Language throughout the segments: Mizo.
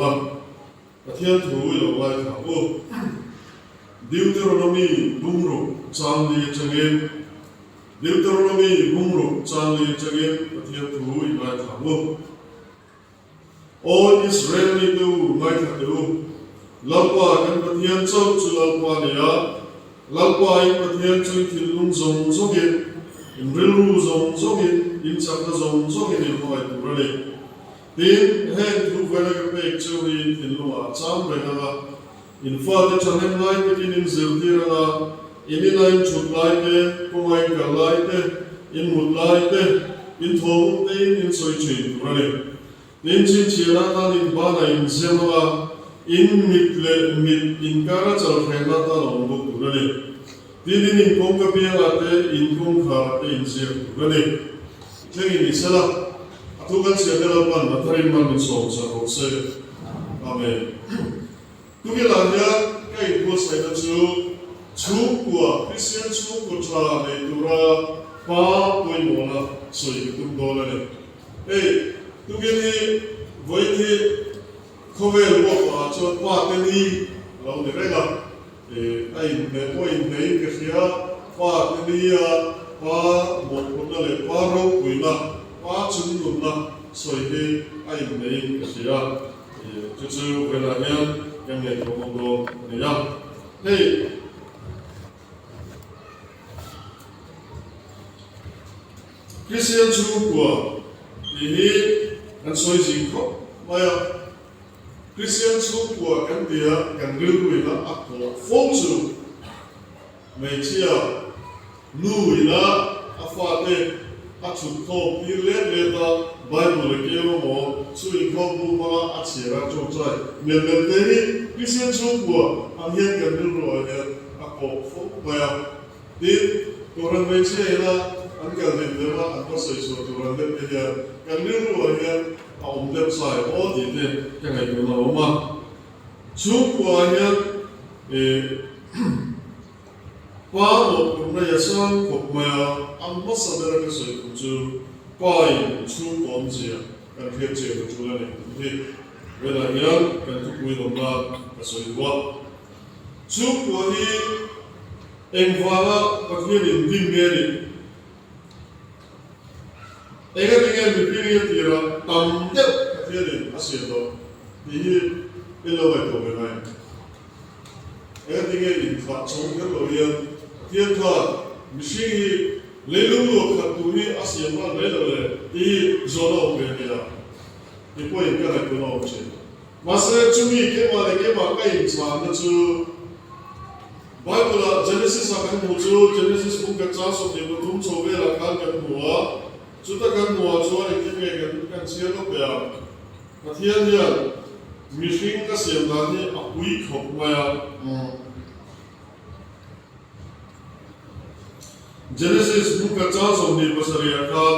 la, Pathian thu i lo ngaithla u. Deuteronomy bungruk chang li atangin Deuteronomy bungruk chang li atangin Pathian thu i ngaithla u. Aw Israel mite u, ngaithla teh u. Lalpa kan Pathian chauh chu Lalpa a ni a, Lalpa in Pathian chu in thinlung zawng zawngin, in rilru zawng zawngin, in chakna zawng zawngin in hmangaih tur a ni. Tin, heng thu vela ka pek cheu hi in thinlungah a cham reng ang a, in fate thahnem lai takin in zirtir ang a, in ina in thut lai te, kawnga in kal lai te, in mut lai te, in thawhmuk tein in sawi thin tur a ni. Tin, chhinchhiahna atan in banah in zem ang a, in mit leh mit inkara chalhrehna atan a awm bawk tur a ni. Tin, in inkawngka biangah te, in kawngkharah te in ziak tur a ni. Thlengin ni sela, a thu kan chhiar te Lalpan a tharin mal min sawm chak rawh se. Amen. Tukilah hian ka inbuatsaihna chu chhungkua, Kristian chhungkaw tha nei tura pa pawimawhna sawi ka tum dawn a ni. Hei, tukin hi vawiin hi khawvel huapah chuan pa te ni a lo ni reng a, a inhmeh pawh inhmehin ka hria, pa te nia pa mawhphurhna leh pa ropuina, pa chungnunna sawi hi a inhmehin ka hria. Chu chu vawiinah hian kan ngaihtuah bawk dawn a ni a. Hei Kristian chhungkua tih hi kan sawi zing khawp mai a. Kristian chhungkua kan tia kan rilruina a kawh fo chu hmeichhia nu ina a fate a chhut khawm tir let let a, Bible a keu emaw chu inkhawm bu hmanga a chhiar a tawngtai mel mel te hi Kristian chhungkua ang hian kan rilruah hian a kawh fo mai a. Tin, Kohhran hmeichhia ina an kal hlim deuh a, an va sawi chhuah tur ang deuh te hian kan rilruah hian a awm deuh sai aw tih te ka ngaihtuahna a awm a. Chhungkuaah hian ih pa mawhphurhna i a sang khawp mai a, a hmasa bera ka sawi tum chu pa in chhungkaw awmzia kan hriat chian a tul a ni tih hi velah hian kan thupui lawm nan ka sawi duh a. Chhungkua hi engvanga Pathian in dim nge ni? Engatinge mihring hi a tirah tam deuh Pathian in a siam loh tih hi in lo ngaihtuah ve mai. Engatinge inthlah chhawng kher lo hian Pathian khan mihring hi leilung luak khat tur hi a siam nghal mai lo le tih hi zawhna awm ve a nia. Ti pawhin ka ngaihtuahna awm thin. Mahse, chumi keimah leh keimah ka inchhanna chu Bible-ah Genesis-ah kan hmuh chu Genesis bung kan chang 23 chho velah khan kan hmu a, chuta kan hmuhah chuan engtin nge kan kan chhiar lawk teh ang? Pathian hian mihring ka siam dan hi a pui khawp mai a. Genesis bung kan chang 27 ah khan,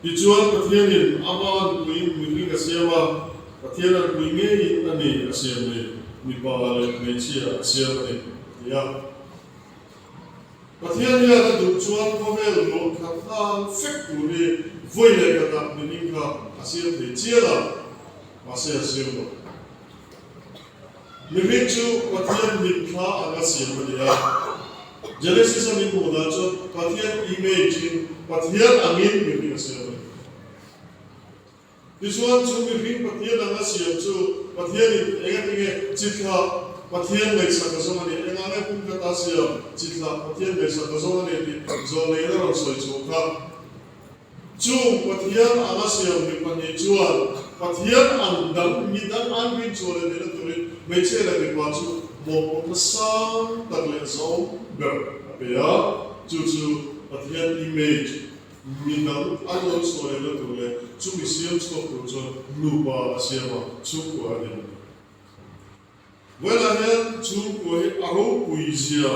Tichuan Pathianin ama anpuiin mihring a siam a, Pathian anpui ngeiin a ni a siam ni, mipa leh hmeichhia a siam a ni, a ti a. Pathian hian a duh chuan khawvel luah khat hlan fek tur hi vawi leh khatah mihring kha a siam thei chial a, mahse a siam lo. Mihring chu Pathian mitthla anga siam a ni a. Genesis a min hmuh dan chuan Pathian image in Pathian angin mihring a siam a ni. Tichuan chu mihring Pathian anga siam chu Pathianin engatinge chithla Pathian ngaihsak a zawng a ni, engah nge pum khat a siam chithla Pathian ngaihsak a zawng a ni tih zawhneihna rawn sawi chhuah kha. Chung Pathian anga siam mi pahnih chuan Pathian ang dang mi dang an rin chhuah leh theihna turin hmeichhia leh mipa chu mawhphurhna sang tak leh zahawm ber a pe a, chu chu Pathian image Mi dang an lo chhuah lehna tur leh chumi siam chhuak tur chuan nupa a siam a, chhungkua a ni ang. Vawilah hian chhungkua hi a ropui zia,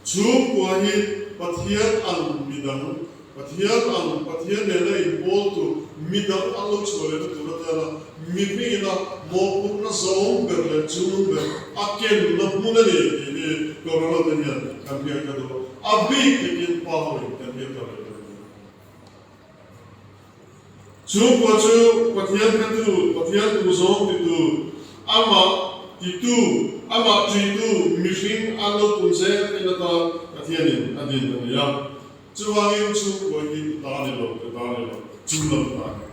chhungkua hi Pathian ang mi dang, Pathian ang Pathian nena inpawl tur mi dang an lo chhuah lehna tur atana mihringina mawhphurhna zawng ber leh chungnung ber a kenna hmun a ni tih hi Corona te hian kan hriat ka duh a. A bik takin pa hoin kan hriat ta ve ta ni. Chhungkua chu Pathian hretu, Pathian duhzawng titu, Amah titu, amah ṭitu mihring an lo pun zel theihna tan Pathianin a din a ni a. Chuvangin chhungkaw hi i ta ni lo, ka ta ni lo, chung lam ta ni.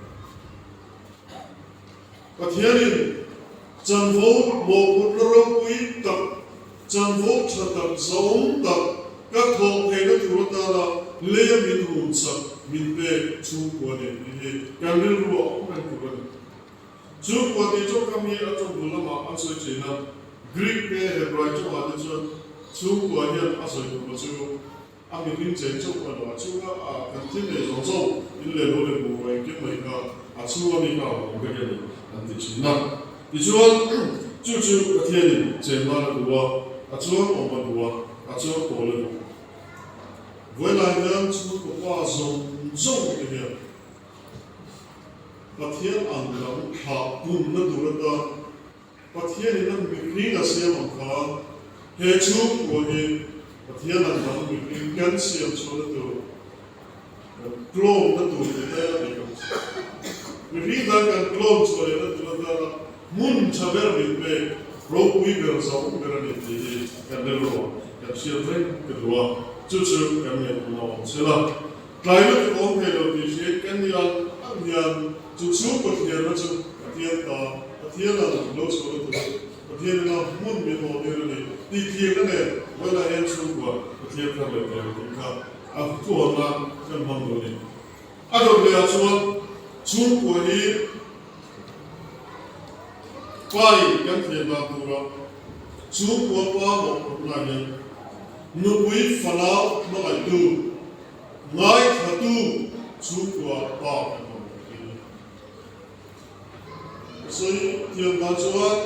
Pathianin chanvo mawhphurhna ropui tak, chanvo tha tak, zahawm tak ka thawh theihna tur atana leia min hunsak min pek chhungkua nen tih hi kan rilru a awm reng tur a ni. Chhungkua tih tawngkam hi a tawng bul lamah an sawi thin a, Greek te Hebrai tawngah te chuan chhungkua hian a sawi tum a chu a mihring cheng chauh a lo, a chhunga a kan thil nei zawng zawng in leh lo leh bungrua engkim mai kha a chhunga mi kha a awm vek a ni an ti thin a. Tichuan chu chu Pathianin chen nan a duh a, a chuan awm a duh a, a chuan pawl a duh. Vawilah hian chhungkaw pa zawng zawng te hian Pathian ang lam thlah punna tur atan Pathianin a mihring a siam ang kha he chhungkua hi Pathian ang lam mihring kan siam chhuahna tur, kan clone-na tur tih te a nih ang chu. Mihring dang kan clone chhuah lehna tur atana hmun tha ber min pek, ropui ber, zahawm ber a ni tih hi kan rilruah kan hriat reng ka duh a, chu chu kan ngaihtuahna awm sela. Tlai lutuk awm thei lo tih hriat kan ni ang ang hian chu chhungkaw thliarna chu Pathian ta, Pathian ang lo chhuah lutuk chu Pathian ina hmun min haw tir a ni tih thliarna nen vawilah hian chhungkua ka thliar thar leh thei ang tih kha a thuhawnna kan hmang duh a ni. A dawt leh ah chuan chhungkua hi pai kan thliar dan tura chhungkua pa mawhphurhna hian nupui fanau hmangaihtu, Ngaithlatu chhungkua pa kan awm ta hi. Ka sawi thiam dan chuan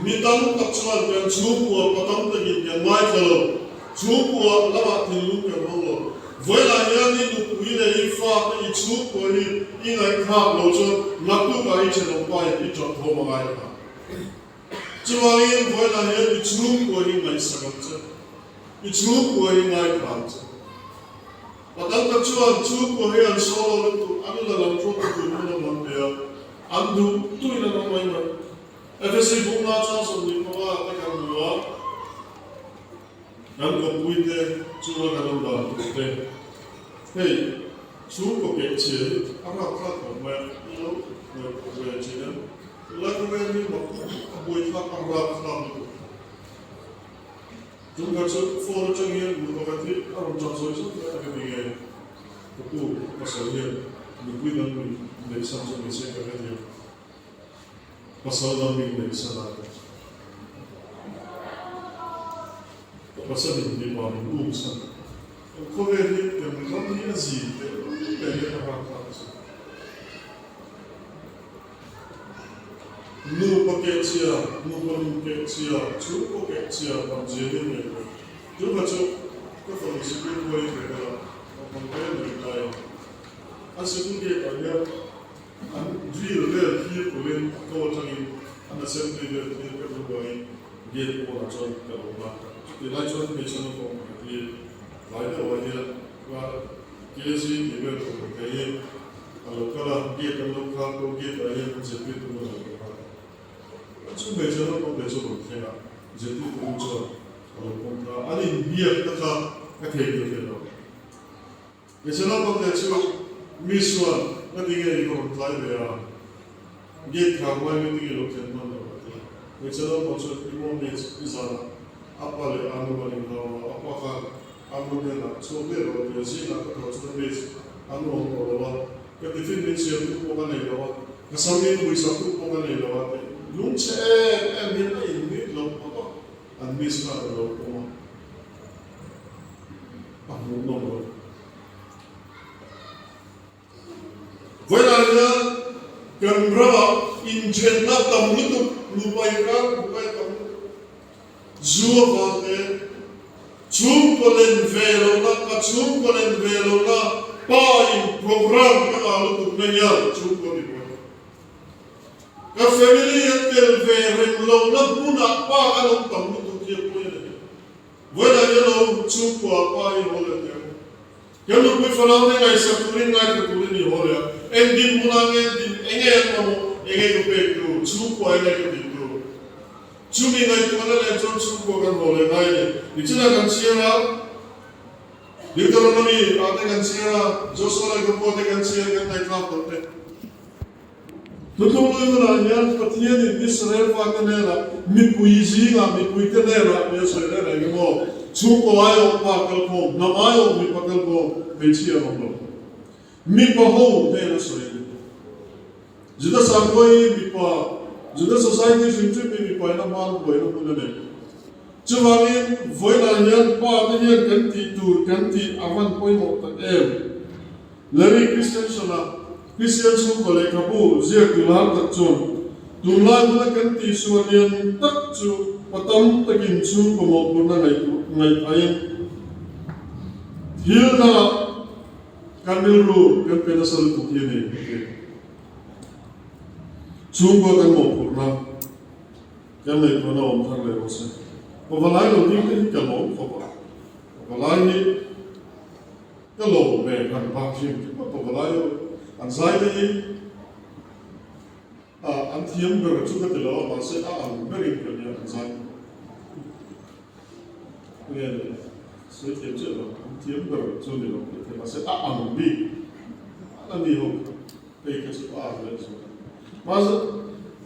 mi tam tak chuan kan chhungkua pa tam takin kan ngaithla lo, chhungkua lamah thinlung kan hmang lo. Vawilah hian i nupui leh i fate i chhungkua hi i ngaihthlak lo chuan naktukah i thenawm pain i ṭap thawm a ngaithla. Chuvangin vawilah hian i chhungkua hi ngaihsak ang che. I chhungkua hi ngaithla ang che. Pa tam tak chuan chhungkua hi an saw lo lutuk, an la lam hrawt lutuk hmun a hman ve a, an duh tuin an awm mai mai. Efesi bung chang 25 te kan hmu a, kan kawppuite chunga kan awm dan tur te, hei chhungkaw keh chhia hi a rapthlak khawp mai a, i lo ngaihtuah ve thin em? Tunlai khawvel hi mak a buaithlak a rapthlak lutuk. Tumkhat chu phone atang hian nu pakhat hi a rawn tap zawi zawk mai a, ka ti nge ka pu pasal hian nupui dang min neih san chu ni se ka hrethiam, pasal dang min neih san a ka pasalin mipa min um san kan khawvel hi kan ram hi a zin teh lul hian a rapthlak a sin. Nupa keh chhia, nupa nun keh chhia, chhungkaw keh chhia tam zia hi a nei lo. Tunah chu ka fanu sikul huai ve kal a, naupang te nei lai a. An sikul gate ah hian an drill vel thlir turin a ko atangin an assembly vel thlir ka duh vangin gate pawnah chuan ka lo nghak a. Chutih lai chuan hmeichhe naupang pakhat hi tlai deuhah hian KZ tih vel tur ang thei hi a lo kal a, gate an lo khar pawh gate ah hian zirtirtu an lo kal a. Chu hmeichhe naupang te chu rawn thleng a, zirtirtu chu chuan a lo pawm ta a, an inbiakna kha ka theihnghilh thei lo. Hmeichhe naupang te chu Miss chuan ka ti nge i va rawn tlai ve a, gate khar hmai nge tinge lo thlen hman lo a ti a. Hmeichhe naupang chuan i maw Miss, i zanah a pa leh a nu an inhau a, a pa khan A nu hnenah chhuak daih rawh tia zingah ka tho chuan Miss, a nu awm tawh lo a, ka tiffin min siamtu pawh ka nei lo a, ka sam min huisaktu pawh ka nei lo a tih lungchhe em em hian a innuih lo phawt a, an Miss khan a lo pawm a, a hmuhnawm lo. Vawilah hian kan ramah inthenna tam lutuk, nupa inkar buai tam lutuk, zu avang te, chhungkaw len ve lohna, ka chhungkaw len ve lohna pa in program ka ngah lutuk na hian chhungkaw ti buai. Ka family a tel ve reng lohna hmunah pa kan awm tam lutuk hi a pawi a ni. Vawilah hian lo chhungkua pa hi haw leh teh ang. Kan nupui fanau te ngaihsak turin ngaithla turin i haw leh a, eng dinhmunah nge din, enge an mamawh, enge ka pek tur, chhungkua enge ka tih tur. Chumi ngaihtuahna leh chuan chhungkua kan haw leh ngai a ni. Nichina kan chhiar a, Deuteronomy ah te kan chhiar a, Joshua leh Gabua te kan chhiar kan ngaihthlak tawh te. Thuthlung lui hunah hian Pathianin Israel fate hnenah mipui zingah mipuite hnenah mi a sawi reng reng emaw, chhungkaw aiawh pa kalkhawm, hnam aiawh mipa kalkhawm, hmeichhia an awm lo. Mipa ho hnen a sawi a ni. Juda sakhua hi mipa, Juda society hrim hrim hi mipa in a hman buaina hmun a nei. Chuvangin vawiinah hian pa te hian kan tih tur kan tih a van pawimawh tak em? Larry Christensen-a Kristian chhungkaw lehkhabu ziaktu lar tak chuan, Tunlai huna kan tihsual lian tak chu pa tam takin chhungkaw mawhphurhna ngaihtuahin thil dangah kan rilru kan pe nasa lutuk hi a ni, a ti. Chhungkaw kan mawhphurhna kan ngaihtuahna awm thar leh rawh se. Pavalai lo ding te hi ka lawm khawp a, pavalai hi. Ka lawm ve han vak hrim hrim a pavalai ho an zai te hi ah an thiam ber chu ka ti lo a mahse a ang berin ka nia an zai nge ni sawi thiam chiah lo an thiam ber chu ni lo ka ti mahse a ang bik a ni ho kha hei kha chu a ang leh zawk a mahse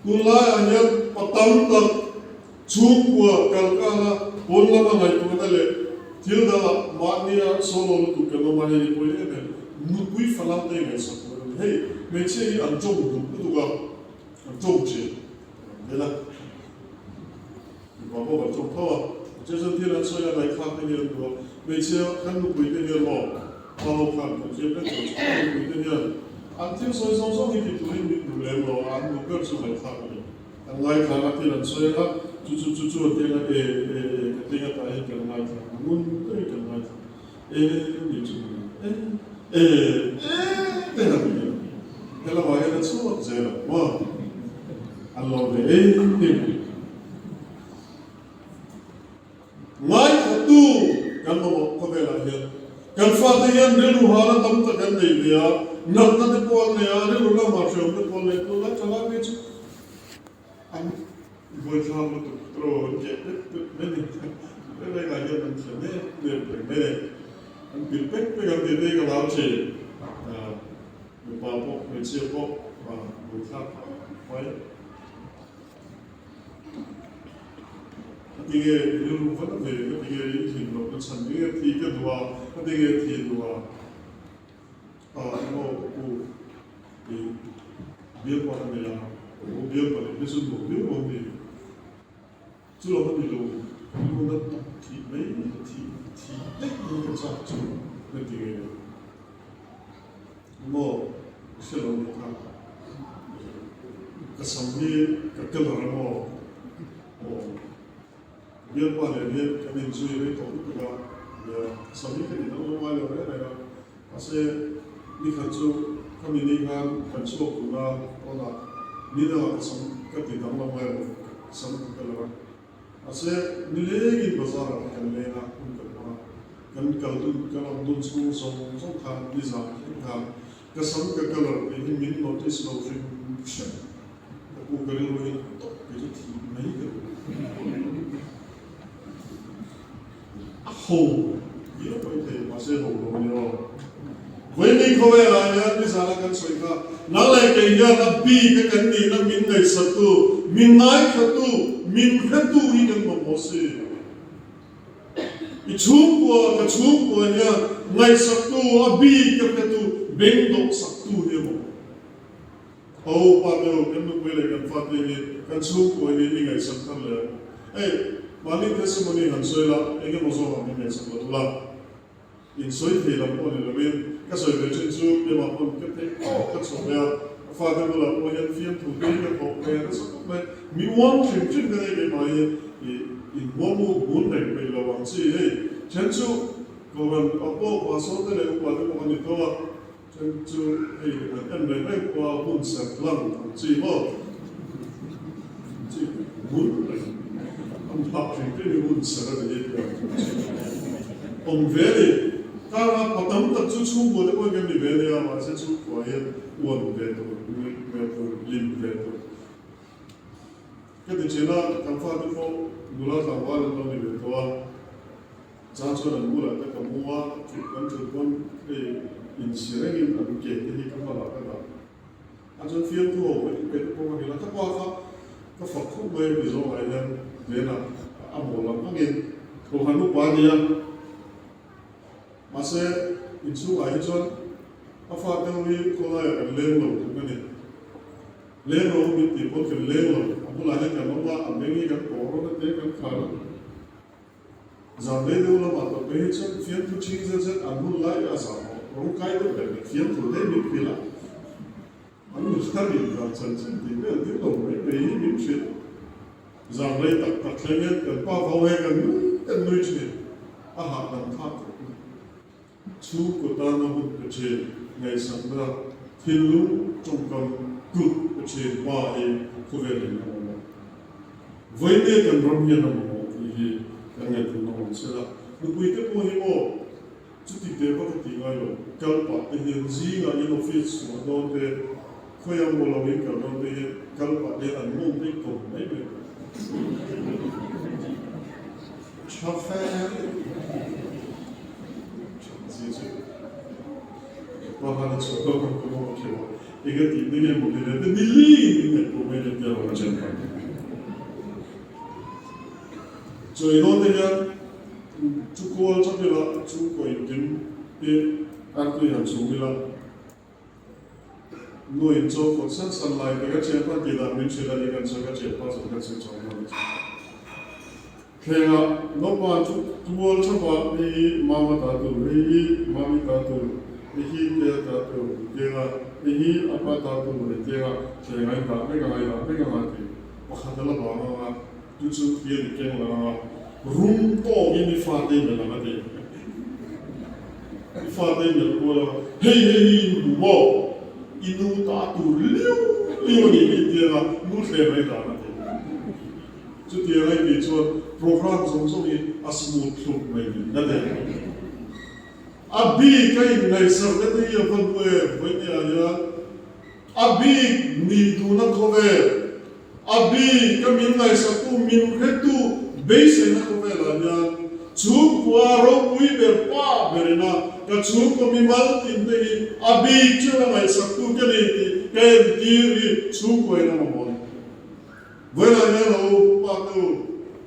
tunlaiah hian pa tam tak Chhungkua kalkana pawn lama ngaihtuahna leh thil dangah mahnia solo lutuk kan awm a, hei hi pawi em em. Nupui falam te ngaihsak tur a ni. Hei hmeichhia hi an tawng duh lutuk a, an tawng thin an vel a, mipa pawh kan tawng tho a, hmeichhia chuan thil an sawi a, ngaihthlak te hi an duh a, hmeichhia kan nupui te hian maw pa ho khan kan hriat vek tawh chu kan nupui te hian an thil sawi zawng zawng hi ti turin min duh lem lo a, an duh ber chu ngaihthlak a ni. Kan ngaithla a thil an sawi anga, chu chu chu chu a ti anga e e e ka ti anga tah hian kan ngaithla a ngun deuhin kan ngaithla e ni chu e e e te han ti a, he lamah hian a chhuak zel a maw an lo ve em em. Ngaithla tu kan mamawh khawvelah hian kan fate hian rilru hana tam tak an nei ve a, natna te pawh an nei a, rilru lamah hreawm te pawh an nei tunlai thalai phei chu an buaithlak lutuk tawh an keh pek pek mai ni. Reng rengah hian an thlen em em reng mai ni. An pilh pek pek an tih te hi ka hlau thin. Mipa pawh hmeichhia pawh buaithlak khawp mai. Ka ti nge i rilru vat ve, ka ti nge i hlim loh na chhan nge thi ka duh a, ka ti nge thi duh a, ah emaw ka pu i bialpa ka nei a, ka pu bialpa leh te chu nuam viau lo ni, chu lo ka ni lo, ka rilru na tak thih mai thih thih daih mai ka chak chu ka ti nge. Maw i hre lo nih kha. Ka sam hi ka colour a maw? Aw. Bialpa nen hian kan inzui rei tawh lutuk a, nia ka sam hi ka ti dang lo ngai lo reng reng a. Mahse nikhat chu khami ni khan kan chhuak dun a, pawnah ni dangah ka sam ka ti dang lo ngai lo, ka sam ka colour a. Mahse nilengin bazar ah te kan leng a, hun kan hmang a, kan kal dun kan awm dun chhung zawng zawng khan nizan thleng khan ka sam ka colour tih hi min notice lo hrim hrim ka pu ka rilru hian tawp kei chu thih mai ka duh a ho viau mai thei mahse ho lo a ni aw. Vawiin khawvelah hian nizana kan sawi kha, nang leh kei hian a bik a kan nihna min ngaihsattu, min ngaithatu, min hretu hi kan mamawh si. I chhungkua, ka chhungkua hian ngaihsaktu, a bik a hretu, beng dawhsaktu hi a mamawh. Ho pa deuh, kan nupui leh kan fate hi kan chhungkua hi i ngaihsak thar leh ang. Hei, mahni testimony han sawi la, eng emaw zawngah min ngaihsak lo ula. Insawi thei lam pawh ni lovin ka sawi ve thin chu keimah pawn ka theih tawk ka chhuah mai a, ka fate bulah pawh hian fiamthu te hi ka thawk mai a, nasa khawp mai. Mi uang hrim hrim ka nei keimah hi ih inhuam u bun reng peih lo ang chi hei then chu Kohhran ah pawh pastor te leh upa te pawh ka ni tho a, then chu hei an en reng reng pawh a hun serh lang ang chi maw chi bun reng an phah hrim hrim hi hun serh a ni hi tih ang chi awm ve a ni. Kara pa tam tak chu chhungkua te pawhin kan ni ve nia mahse chhungkua hian uan ve tur, nuih ve tur, hlim ve tur. Ka ti thin a, kan fate pawh nula tlangval an lo ni ve tawh a, chang chuan an bulah te ka mu a, thut kan thut pawn hei insi rengin an ke te hi ka hmalah ka dah. A chuan fiamthu ho ka tih pek pawh ka ni la, ka pa kha ka fak khawp mai a Mizo ah hian venah a mawl ang angin Kohhran upa a nia. Mahse inchhungah hi chuan a fate ho hi khawlaiah kan leng lo tluk a ni. Leng ro min tih pawn kan leng lo, a bulah hian kan awm a, a meng hi kan pawh rawn a te kan khar a. Zan rei deuh lamah tawp mai hi chuan fiamthu ching zet zet an hun lai a zah mawh rawng kai deuh leh leh fiamthu hle min hrilh a. An nula nih dan chanchin tih vel ding lo mai mai hi min hrilh. Zan rei tak tak thleng hian kan pa vau he kan nui kan nui thin a hahdam thlak khawp mai. Chhungkaw tana hun pe thin ngaihsakna thinlung tawngkam kut pe thin pa hi khawvel in a mamawh. Vawiin kan ram hian a mamawh tih hi kan ngaihtuahna awm se la. Nupui te pawh hi maw chuti teh vak a ti ngai lo, kal pah te hian zingah in office chhuah dawn te, khawiah maw lo in kal dawn te hian kal pah te hian an mawng te hi kawm mai mai tawh. Tha fe Zia chu pa khan a chhuah dawn ang ka mawng a kheuh a, eng a tih na nge maw ni le te nilin in ngaihtuah mai le tia rawn a chen phah. Chawi dawn te hian chu kual chap ila chu kaw inkim hi artui han chhum ila Nu in chaw kawt san san lai te ka thianpa tih dan min hrilh a ni kan sawi ka thianpa chuan kan sawi chhuak dawn a chu. Thlengah naupang chu tual thapa hei hi mama ta tur, hei hi mami ta tur, hei hi tea ta tur ni tianga, hei hi apa ta tur ni tianga thlengah in dah vek anga i dah vek anga ti pakhat a la bang anga chu chu tui a ni keng lang anga rum tawkin i fate i melh ang a ti. I fate i melh kual a, hei hei hi in hmu maw? I nu ta tur liu liu a nih hi tianga nu thlem a i dan a ti. Chutiang a i tih chuan program zawng zawng hi a smooth thluk mai ni na te. A bik a inngaihsakna te hi a va hmu em? Vawinia hian a bik nih duhna khawvel, a bik a min ngaihsaktu, min hretu beiseina khawvelah hian chhungkua ropui ber pa berina ka chhungkaw mimal tin te hi a bik chu a ngaihsaktu ka ni tih ka entir hi chhungkua in a mamawh a ni. Vawilah hian a u pa te u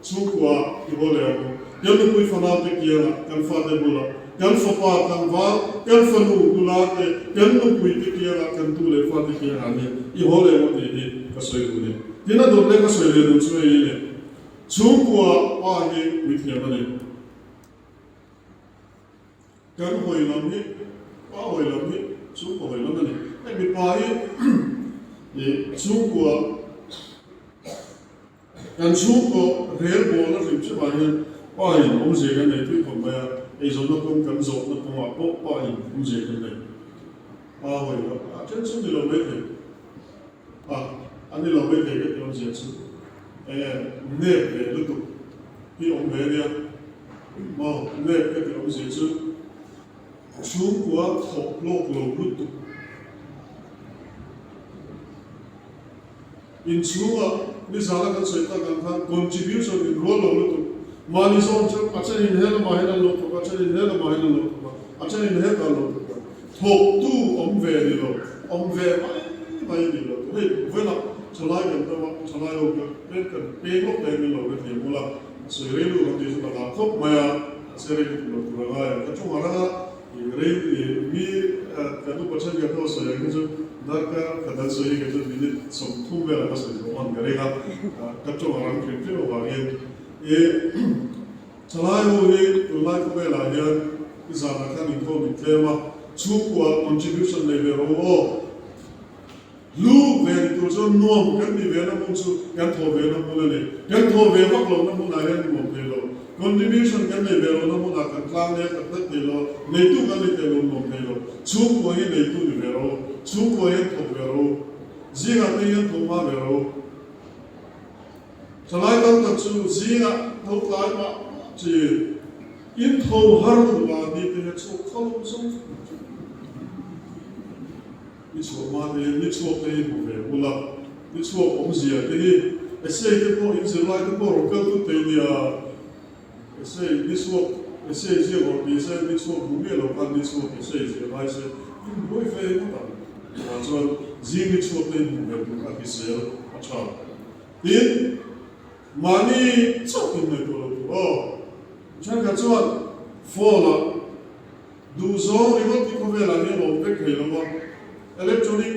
chhungkua i haw leh ang u. Kan nupui fanau te kiangah, kan fate bulah, kan fapa tlangval, kan fanu nula te, kan nupui te kiangah, kan tu leh fate kiangah hian i haw leh ang u tih hi ka sawi duh ni. Tin a dawt leh ka sawi leh duh chu hei hi ni. Chhungkua pa hi puithiam a ni. Kan hawi lam hi pa hawi lam hi chhungkua hawi lam a ni. Hei mipa hi ih chhungkua kan chhungkaw rel bawl a hrim hrim ah hian pa in awmzia kan nei tui khawp mai a, eizawnna kawng kan zawhna kawngah pawh pa in awmzia kan nei. Pa hawi lam a then chu ni lo maithei a, a ni lo maithei ka ti awmzia chu enge nep ve lutuk hi awm ve ania. Maw nep ka ti awmzia chu chhungkua thawh hlawk lo lutuk. Inchhungah nizana kan sawi tak ang khan contribution in rual lo lutuk. Mahni zawng chu a then in he lamah hian an lo thawk a, a then in he lamah hian an lo thawk a, a then in hetah an lo thawk a. Thawktu awm ve ni lo, awm ve mai mai ni lo. Hei vawilah thalai kan tam a, thalai ho kha tlem kan peng lawk te min lo hrethiam ula, a sawi rei luh kan tih chu ka hlau khawp mai a, mahse rei lutuk lo tur a ngai ang. Ka tawng a rang a, ih rei ih mi kan upa thenkhat ho sawi ang hi chu darkar khat an sawi hi kei chu minute 30 velah ka sawi zawh hman ka ring a, ka tawng a rang hrim hrim avangin ih thalai ho hi tunlai khawvelah hian i zanah khan inkhawm intlem a, chhungkua contribution nei ve rawh u aw. Hlu ve ni tur chuan nuam kan ti ve na hmun chu kan thaw ve na hmun a ni. Kan thaw ve vak lo na hmunah hian nuam thei lo. Contribution kan nei ve lo na hmunah kan tlang leh tak tak thei lo a, neitu kan ni thei lo, nuam thei lo. Chhungkua hi neitu ni ve rawh u. Chhungkua hian thawk ve rawh u. Zingah te hian thawk hma ve rawh u. Thalai tam tak chu zingah tho tlai mah mah chin in tho har duh mahni te hian chhuak khalawm zawng zawng chu. Ni chhuah hma te hian ni chhuak te hi hmu ve bul a, ni chhuak awmzia te hi. Essay te pawh in zirlai te pawh rawn kal tut thei nia. Essay ni chhuak, essay ziak rawh ti se ni chhuak hmu miah lo khan ni chhuak essay ziah lai se in buai ve ngawt ang. Chuvang chuan zing ni chhuak te in hmuh ve tur a hrisel a tha. Tin, mahni chauh in ngaihtuah lo tur aw. Thenkhat chuan phone ah duhzawng ringawt hi khawvelah hian awm vek thei lo va, electronic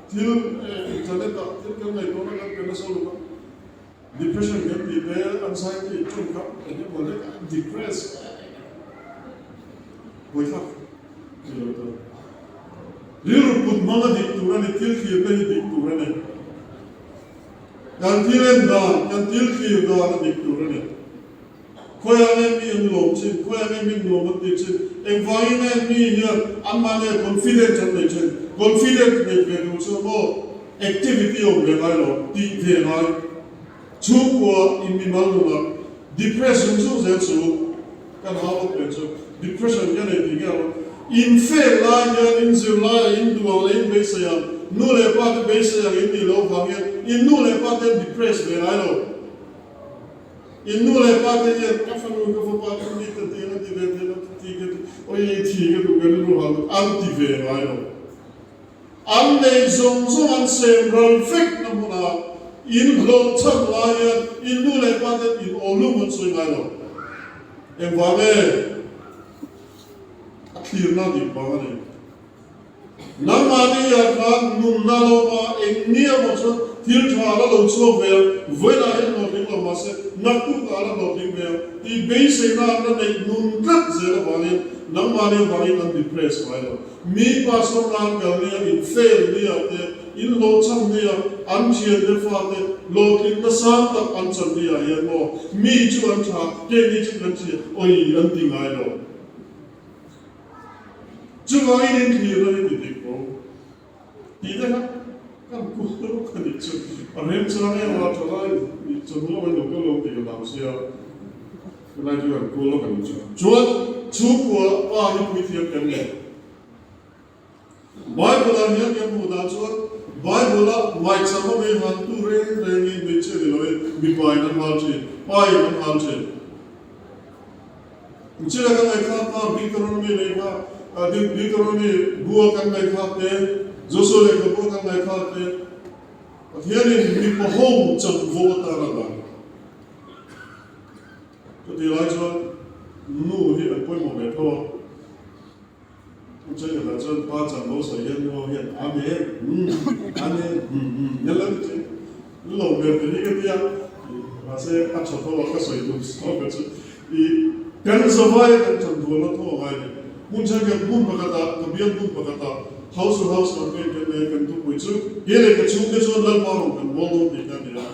thil internet ah thil kan ngaihtuahna kan pe nasa lutuk a, depression kan tih te, anxiety tawngkam eng emaw hlek a depress buaithlak ni lo ta. Rilru put hmang a dik tur a ni, thil thlirna hi dik tur a ni. Kan thil en dan, kan thil thlir dan a dik tur a ni. Khawiah nge mi an lawm chin, khawiah nge mi nuam an tih chin, engvangin nge mi hian anmahni ah confident an nei thin, confident nei ve tur chuan maw activity awm ve ngai lo, tih ve ngai, chhungkua in mimal nunah depress zung zung zel chu kan hau bawk nen chu depression ka nei tih nge a in fail lai hian in zir laiah in duh ang leh in beisei ang, nu leh pa te beisei ang in nih loh vang hian in nu leh pa te an depress ve ngai lo. In nu leh pa te hian ka fanu ka fapa ka mi ka ti ang a ti ve thei lo ka ti ka ti awi thi ka duh ka rilru hal duh an ti ve ngai lo. An nei zawng zawng an sem ral vek na hmunah in hlawh chhan lai hian in nu leh pa ten in awlum an sawi ngai lo. Engvang nge a thlirna dik vang a ni. Nangmahni ah khan nunna lo a eng nia maw chuan thil tha la lo chhuak ve ang, vawiinah hian hlawhtling lo mahse naktukah la hlawhtling ve ang tih beiseina an la neih nun tlat zel avangin nangmahni avangin an depress ngai lo. Mi pastor nan kal nia, in fail nia te, in hlawhchham nia, an thiante fate hlawhtlinna sang tak an chan nia hian maw mi chu an tha, keini chu kan thian awi an ti ngai lo. Chuvangin in thlirna hi ti dik lo tih te kha kan kul lawk a nih chu. A rem chuan em a tha lai chawhnu lamah in lo kal lo tih ka hlau sia, helai chu kan kul lawk a nih chu. Chuan chhungkua pa hi puithiam kan nei. Bible ah hian kan hmuh dan chuan Bible a maicham a mei han tu reng rengin hmeichhia ni loin mipa in an hal thin, pa in an hal thin. Chile kan ngaihthlak kha Deuteronomy lehkha Deuteronomy bua kan ngaihthlak te, Joshua lehkha bua kan ngaihthlak te, Pathianin mipa ho chanvo atan a dah. Chutih lai chuan nu hi an pawimawh ve tho a. Chutah chuan pa chanvo sawi hian nu ho hian Amen, umm, Amen, umm, umm, nel a ti thin. Lo ber te hi ka ti a, mahse a tha tho a ka sawi tum zawk a chu i kan zavaia kan than dual a tho a ngai ni. Hmun thenkhat hmun pakhatah ka bial hmun pakhatah house to house campaign kan nei a kan thupui chu kei leh ka chhungte chuan Lalpa rawn kan bawl dawn tih kha a ni a.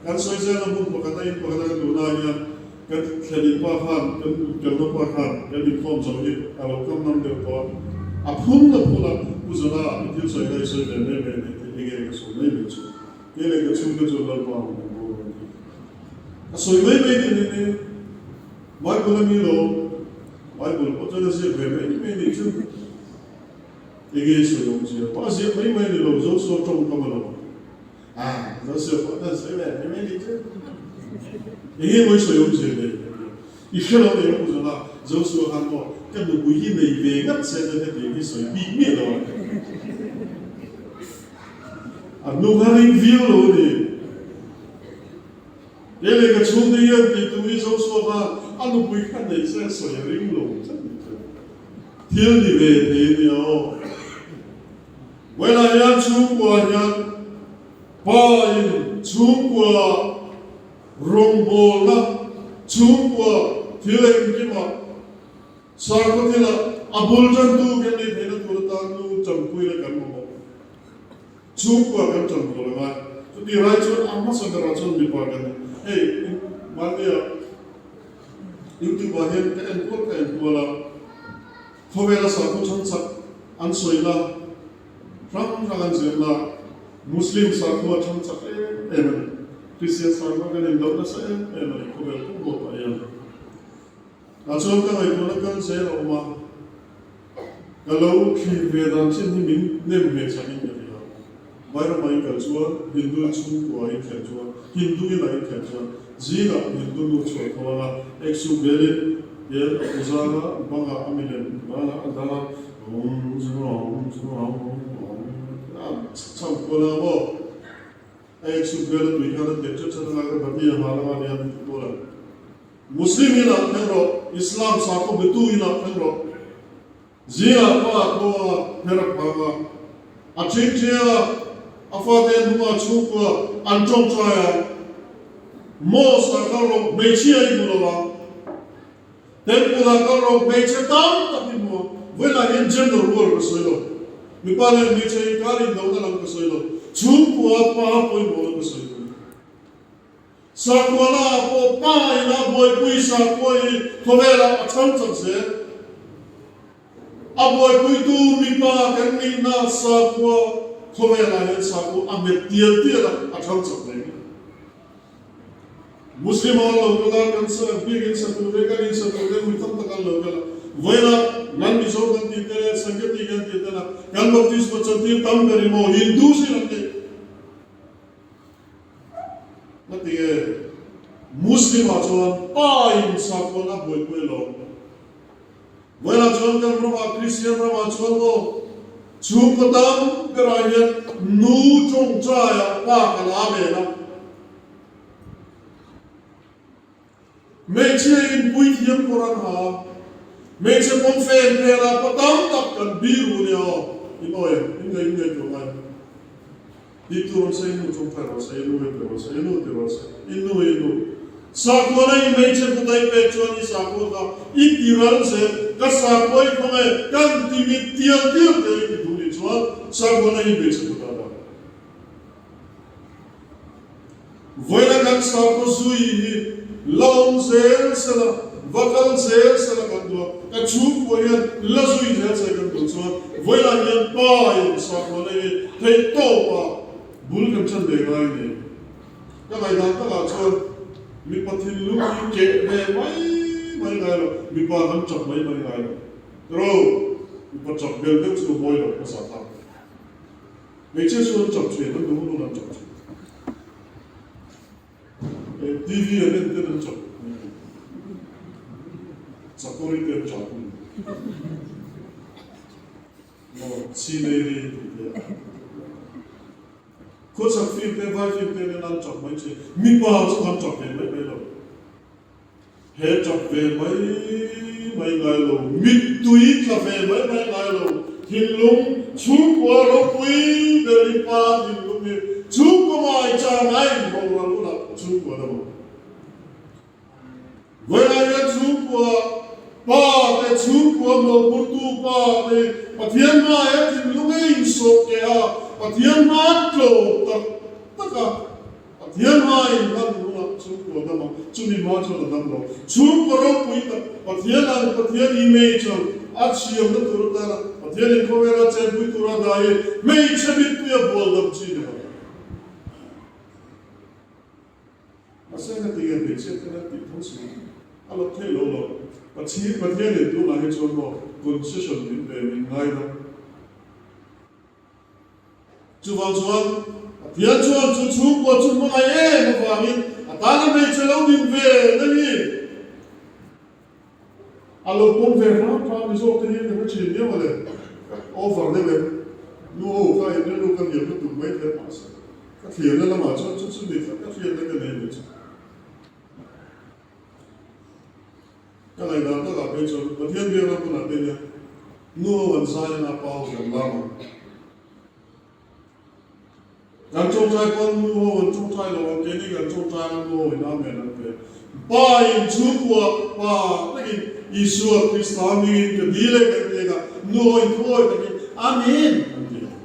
Kan sawi zel a hmun pakhata in pakhata kan duh lai hian Kan thlenin pa khan, kan kalna pa khan kan inkhawm zo hi a lo kam nam deuh tawh a, a phun na phun a, Pu Zana i thil sawi kha i sawi ve mai mai a ni tih enge ka sawi mai mai chu, kei leh ka chhungte chuan Lalpa ang kan bawr a ni. A sawi mai mai ni ni ni, Bible a mi lo, Bible pawh chuan a ziak ve mai mai ni chu, enge i sawi awmzia pawh a ziak mai mai ni lo, Joshua tawngkam a lo. A, Joseph pawh chuan sawi ve mai mai nih chu. Enge maw i sawi awm zir nei ka ti a. I hre lo nei rawh zawn a, Joshua khan maw ka nupui hi nei ve ngat se chuan hetiang hi sawi bik miah lo a. A nu kha ring viau lo a ni. Kei leh ka chhungte hian tih tum hi Joshua khan a nupui kha nei se a sawi a ring lo tlat nih chu. Thil ni ve thei a nia aw. Vawilah hian chhungkua hian pa in chhungkua rawngbawlna, chhungkua thil engkimah sakhaw thilah a bul tantu kan neih theihna tur atan nu tanpui leh kan mamawh. Chhungkua kan tanpui a ngai. Chutih rai chuan a hmasa berah chuan mipa kan ni. Hei mahnia YouTube ah hian ka enkual ka enkual a. Khawvela sakhaw chhangchak an sawina hrang hrang an zirna Muslim sakhua chhangchak em em a ni. Kristian sakhua kan indoh nasa em em a ni khawvel pum huapah hian. Tah chuan ka ngaihtuahna kal zel a awm a, ka lo thlir ve dan chin hi min nem hmeh chak in ka hria. Vairama in kal chuan Hindu chhungkua in thlen chuan Hindu inah in thlen chuan zingah Hindu nu chu a tho ang a, eksu belin hian a pu zang a, bangah a milem bangah a dang a, Om Om Om Om a chham kual ang a maw? A eksu bel a tui khan a tek chat chat ang a, ka bati a hal ang a nia min ti kual ang. Muslim inah thleng rawh, Islam sakhaw betu inah thleng rawh. Zingah pa a tho a, her a phang a, a ṭhingṭhi a, a fate an hung a, chhungkua an ṭawngṭai a, Mosque ah kal rawh, hmeichhia i hmu lo ang, Temple ah kal rawh, hmeichhe tam tak i hmu ang, vawilah hian gender role ka sawi lo, mipa leh hmeichhe inkar indohna lam ka sawi lo, chhungkua pa pawimawh lam ka sawi lo. Sakhuana ah pawh pa ina buaipui sakhua hi khawvelah a chhang chak zel. A buaipuitu mipa kan nihna sakhua khawvelah hian sakhua a nghet tial tial a, a chhang chak ve ngei. Muslim ah an lo kal a, kan biakin sa tur te, kan in sa tur te mui tam tak an lo kal a. Vawiinah nan Mizo kan tih te leh Sangeti kan tih te lah kan baptisma chantir tam ber hi maw Hindu sin an ni. Ka ti e, Muslim ah chuan pa in sakhawn a buaipui lo. Vawilah chuan kan ramah Kristian ramah chuan maw chhungkaw tam berah hian nu tawngtaiah pa ka la ve la. Hmeichhia in puithiam kawr an ha a, hmeichhe pawmfen hmelah pa tam tak kan bir ru nia aw, in awi em, in ngaih ngaihtuah ngai em? Tih tur awm se, in nu tawngtai rawh se, in nu en rawh se, in nu ti rawh se, in nu in nu. Sakhuana i hmeichhe kutai pek chuan i sakhua kha i ti ral zel, ka sakhua i khawng e, kan ti mit tial tial te i ti duh nih chuan sakhuana i hmeichhe kuta dah. Vawiina kan sakhaw zui hi la awm zel sela, va kal zel sela kan duh a, ka chhungkua hian la zui zel se kan duh chuan vawiinah hian pa in sakhuana hi theih tawpa bul kan chan ve ngai a ni. Ka ngaihdan takah chuan mipa thinlung hi keh ve mai mai ngai lo, mipa kan chak mai mai ngai lo. Ro, mipa chak bel deuh chu mawi lo hmasa ta. Hmeichhia chu an chak thin, an duh hun an chak thin. TV an en ten an chak Chakawri te an chak hun. Maw chinei ri tih te a. Khawchhak film te, vai film te nen an chak mai thin. Mipa chu an chak ve mai mai lo. He tap ve mai mai ngai lo, mittui tla ve mai mai ngai lo, thinlung chhungkua ropui ber hi pa thinlung hi chhungkaw ngai chang a inboral hunah chhungkua dam ang. Vawilah hian chhungkua pa te, chhungkua mawhphurtu pa te Pathian hmaia thinlung a insawh keh a, Pathian hma tlawm tak tak a, Pathian hmain hman hunah chhungkua dam a, chumi hma chuan a dam lo. Chhungkaw ropui tak Pathian ang Pathian image ang a chhiamna tur atana Pathian in khawvela chenpui tura dai hi hmeichhe mitpui a bual dam chi ni lo. Mahse heti nge hmeichhia ten an tih tho si a lo theih lo lo. Pathian in tunah hi chuan maw concession min ve min ngaidam. Chuvang chuan Pathian chuan chu chhungkua chu hmangaih em avangin a tana hmeichhe lo din ve na hi a lo pawm ve hram hram ni zawk te hi ka hre thin viau a le. Over deuh em? Nu ho kha in rilru ka hliam lutuk mai thei mahse ka thliamna lamah chuan chu chu ni khat ka hriatna ka nei mai chu. Ka ngaihdan takah phei chuan Pathian biakna hmunah te hian nu ho an zai anga pa ho kan lam ang. Kan tawngtai pawn nu ho an tawngtai lo ang, keini kan tawngtai anga nu ho in Amen an pe. Pa in chhungkua pa takin Isua Krista hmingin ka dil e kan ti anga nu ho in thuawi takin Amen an ti ang.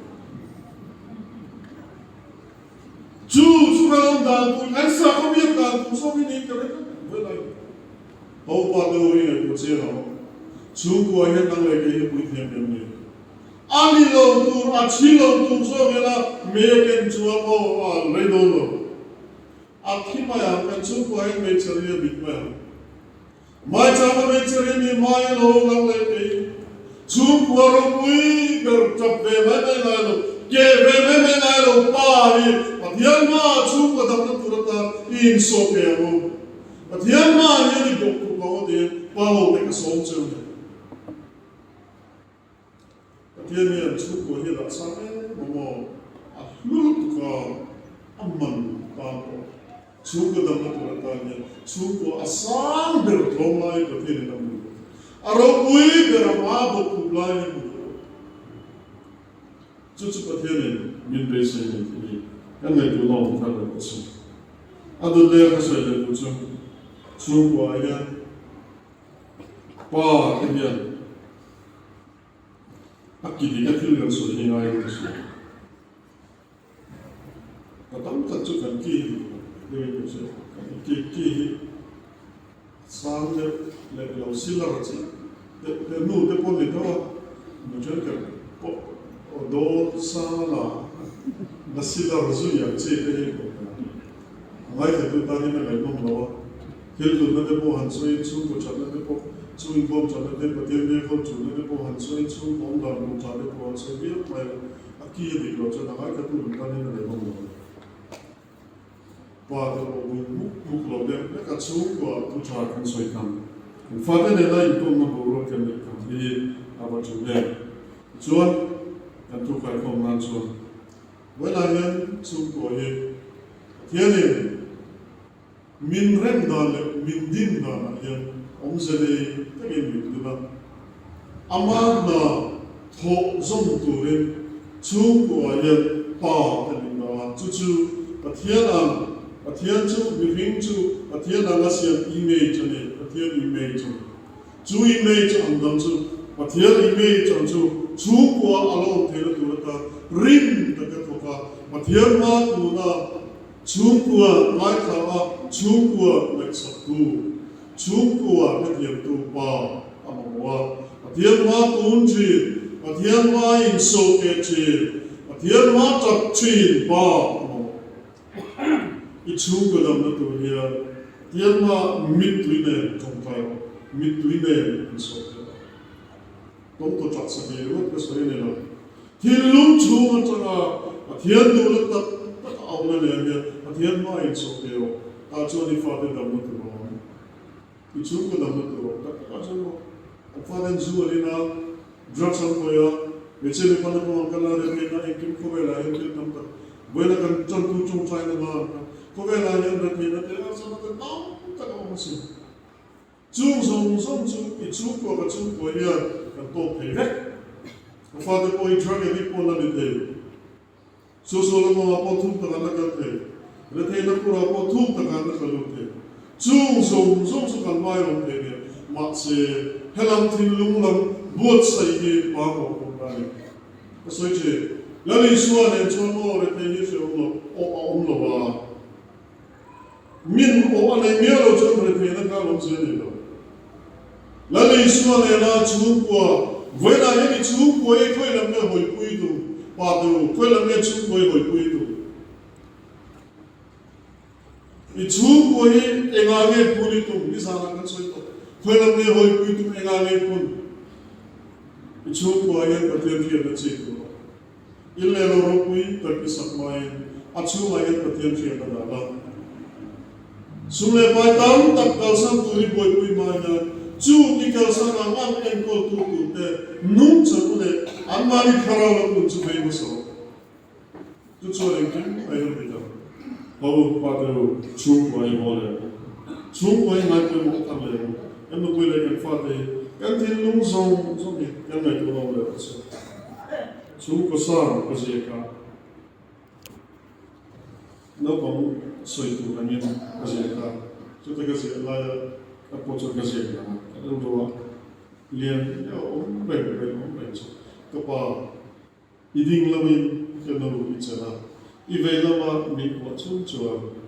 Chu chu kan awm dan tur, kan sakhaw biak dan tur zawk hi niin ka hre tlat mai lai. Ho pa te ho hi ngaihtuah chiang ang aw. Chhungkua hian nang leh kei hi puithiam em ni? A ni lo tur, a thi lo tur zawk ila mei a ken chuan aw a al rei dawn lo. A thi mai ang, kan chhungkua hian hmeichhe ri a bit mai ang. Maichama hmeichhe ri mi hmai a lo nang leh kei. Chhungkua ropui ber tap ve mai mai ngai lo. Keh ve mai mai ngai lo pa hi Pathian hmaah chhungkaw damna tur atan i insawh ve ang u. Pathian hmaah hian i bawk khuk ang u tiin pa ho te ka sawm cheu ni. Pathian hian chhungkua hi a dah sang em a maw? A hlu lutuk a, a man tan pawh chhungkaw damna tur atan hian chhungkua a sang ber tlawm laiin Pathianin a hmu duh. A ropui ber a hma bawk khup laiin a hmu duh. Chu chu Pathianin min beisei nei tih hi kan ngaihtuahna awm thar leh ta si. A dawt leh a ka sawi leh duh chu chhungkuaah hian Pa te hian a ki dik a thil kan sawi hi ngai in ka hria. Ka tam tak chu kan ki hi dik lo deuh in ka hria. Kan ki ki hi a sang deuh leh lo silar chiah deuh te nu te pawh ni tho a, nu thenkhat pawh aw dawl sang a la la silar zui ang chi te hi a ngaithla tu tan hian a ngaihnawm lo a. Thil hlutna te pawh han sawiin chhungkaw thatna te pawh, chhunginkhawm thatna te, Pathian biakho chulna te pawh han sawiin chhungkaw awm dan hmuh tha te pawh han sawi viau mai a, a ki a dik loh chuan a ngaithla lam tan hian a leh ngam lo a ni. Pa te pawh bung hmuk hmuk lo deuh hlek a chhungkua thu tha kan sawi tham. Kan fate nena inkawmna boruak kan neih tham hi a va tul em. Tichuan, kan thu khaikhawm nan chuan vawilah hian chhungkua hi Pathianin, Min rem dan leh min din danah hian awmze nei takin min din a, ama hna thawh zawm turin chhungkuaah hian pa te min dah a, chu chu Pathian ang, Pathian chu mihring chu Pathian anga siam image a ni, Pathian image a ni. Chu image ang dang chu Pathian image ang chu chhungkua a la awm theihna tur atan rim taka thawk a, Pathian hma tuna Chhungkua ngaithla a chhungkua ngaihsaktu, chhungkua hrethiamtu pa a mamawh a. Pathian hma tun thin, Pathian hma insawhkeh thin, Pathian hma tap thin pa a mamawh. I chhungkua damna tur hian Pathian hma mittui nen tawngtai rawh, mittui nen insawhkeh rawh. Tawngtaw chak sa ve ringawt ka sawi a ni lo. Thinlung chhung atanga Pathian duhna tak tak a awmna nen hian Pathian hma in chawh ve rawh. Tah chuan i fate damna tur a awm. I chhungkaw damna tur a awm tak takah chuan maw? An faten zu an in a, drugs an khawih a, hmeichhia mipa naupang an kal a, retheihna engkim khawvelah hian thil tam tak vawiina kan tantu tawngtaina hna an kha khawvelah hian retheihna te harsatna te tam tak a awm asin. Chung zawng zawng chu i chhungkua ka chhungkua hian kan tawk thei vek. Ka fate pawh hi drug addict pawh la ni thei. Susual lamah pawh thum tak an la kal thei. Retheihna phurah pawh thum tak an la tla lut thei. Chung zawng zawng chu kan hmai awm thei nen. Mahse, helam thinlung lam buatsaih hi pangawh pawh ka ni. Ka sawi thin. Lal Isua nen chuan aw rethei hi hre awm lo, aw a awm lo a. Min awh a nei miah lo chuan retheihna kha lo zia nei lo. Lal Isua nena chhungkua, vawiinah hian i chhungkua i khawi lam nge hawipui tum? Pa te u, khawi lam nge chhungkua i hawipui tum? I chhungkua hi engah nge phun i tum? Nizanah kan sawi tawh. Khawi lam nge hawipui tum, engah nge phun? I chhungkua hian Pathian hriatna chi tur a. In leh lo ropui tak i sak hmain a chhungah hian Pathian hriat a dah la. Sum leh pai tam tak kalsan tur i buaipui hma hian chung i kalsan ang ang enkawltu turte nungchang leh anmahni thlarau lam nun chu vei hmasa rawh. Chu chuan engkim a en dik ang. Ho u, pa te u, chhungkua i haw leh ang u. Chhungkua hi ngaipawimawh thar leh ang u. Kan nupui leh kan fate hi kan thinlung zawng zawng hi kan ngaihtuah lo leh rawh se. Chhungkaw sang ka ziak a, naupang sawi tur angin ka ziak a, chuta ka ziah laia ka pawh chuan ka ziak lang a, ka rilru a lian deuh awm reng reng awm reng chu ka pa i ding loin ka nu i chelh a, i vei lama min kuah chung chuan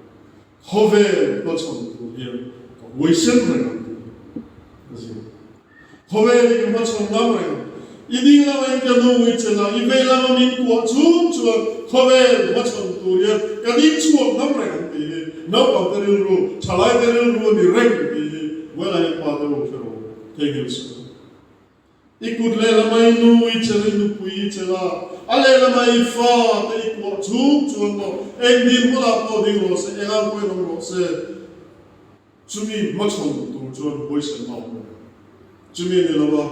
khawvel hmachhawn tur hian ka huaisen reng ang tih ka ziak. Khawvel i ka hmachhawn ngam reng. I ding lama in ka nu i chelh a, i vei lama min kuah chung chuan khawvel hmachhawn tur hian ka ding chhuak ngam reng ang tih hi naupang te rilru, thalai te rilru a ni reng tih hi Buailai hian pa te ru hre rawh u, theihnghilh suh u. I kut lehlama i nu i chelh, i nupui i chelh a, a lehlama i fa te i kuah chhung chuan maw eng dinhmunah pawh ding rawh se, eng ang pawhin awm rawh se, chumi hmachhawn tur chuan huaisenna a awm lo. Chumi ni lova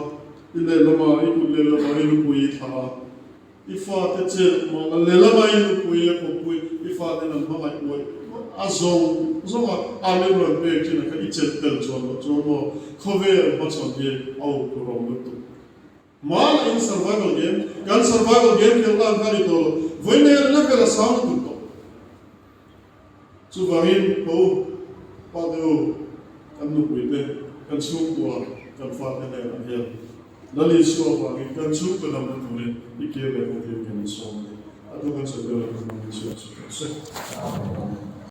i lehlama i kut lehlama i nupui i thlah a, I fate che mah la lehlam a i nupui a kawppui i faten an hmangaih uaih uaih a zawng zawng a amen rawn pek thin a kha i chelh tel chuan loh chuan maw khawvel hmachhawn hi a awm tur awm lutuk. Hmana in survival game kan survival game khelh dan kha a ni tawh lo vawiin level a sang lutuk tawh. Chuvangin ka u, pa te u, kan nupui te, kan chhungkua, kan fate nen an hian Lal Isua avangin kan chhungkaw damna turin i kir leh hmuh tir kan insawm a ni. A tu kan sawi ber lo kan hmangin chhiar chhuah tawh se. Amen.